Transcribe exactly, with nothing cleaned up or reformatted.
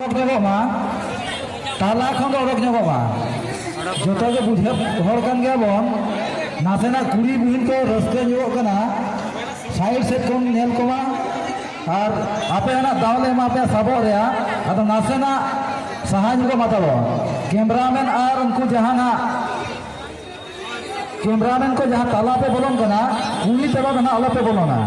ᱚᱰᱚᱠ ᱧᱚᱜᱚᱜ ᱢᱟ, ᱛᱟᱞᱟ ᱠᱷᱚᱱ ᱫᱚ ᱚᱰᱚᱠ ᱧᱚᱜᱚᱜ ᱢᱟ᱾ ᱡᱚᱛᱚ ᱜᱮ ᱵᱩᱡᱷᱟᱹᱣ ᱦᱚᱲ ᱠᱟᱱ ᱜᱮᱭᱟ ᱵᱚᱱ᱾ ᱱᱟᱥᱮᱱᱟᱜ ᱠᱩᱲᱤ ᱵᱩᱦᱤᱱ ᱠᱚ ᱨᱟᱹᱥᱠᱟᱹ ᱧᱚᱜᱚᱜ ᱠᱟᱱᱟ, ᱥᱟᱭᱤᱰ ᱥᱮᱫ ᱠᱷᱚᱱ ᱧᱮᱞ ᱠᱚᱢᱟ᱾ ᱟᱨ ᱟᱯᱮ ᱦᱚᱸ ᱱᱟᱜ ᱫᱟᱣ ᱞᱮ ᱮᱢᱟ ᱯᱮᱭᱟ ᱥᱟᱵᱚᱜ ᱨᱮᱭᱟᱜ, ᱟᱫᱚ ᱱᱟᱥᱮᱱᱟᱜ ᱥᱟᱦᱟ ᱧᱚᱜᱚᱜ ᱢᱟ ᱛᱟᱵᱚᱱ᱾ ᱠᱮᱢᱨᱟᱢᱮᱱ ᱟᱨ ᱩᱱᱠᱩ ᱡᱟᱦᱟᱱᱟᱜ ᱠᱮᱢᱨᱟᱢᱮᱱ ᱠᱚ ᱡᱟᱦᱟᱸ ᱛᱟᱞᱟ ᱯᱮ ᱵᱚᱞᱚᱱ ᱠᱟᱱᱟ, ᱠᱩᱞᱦᱤ ᱛᱟᱞᱟ ᱫᱚ ᱱᱟᱜ ᱟᱞᱚ ᱯᱮ ᱵᱚᱞᱚᱱᱟ᱾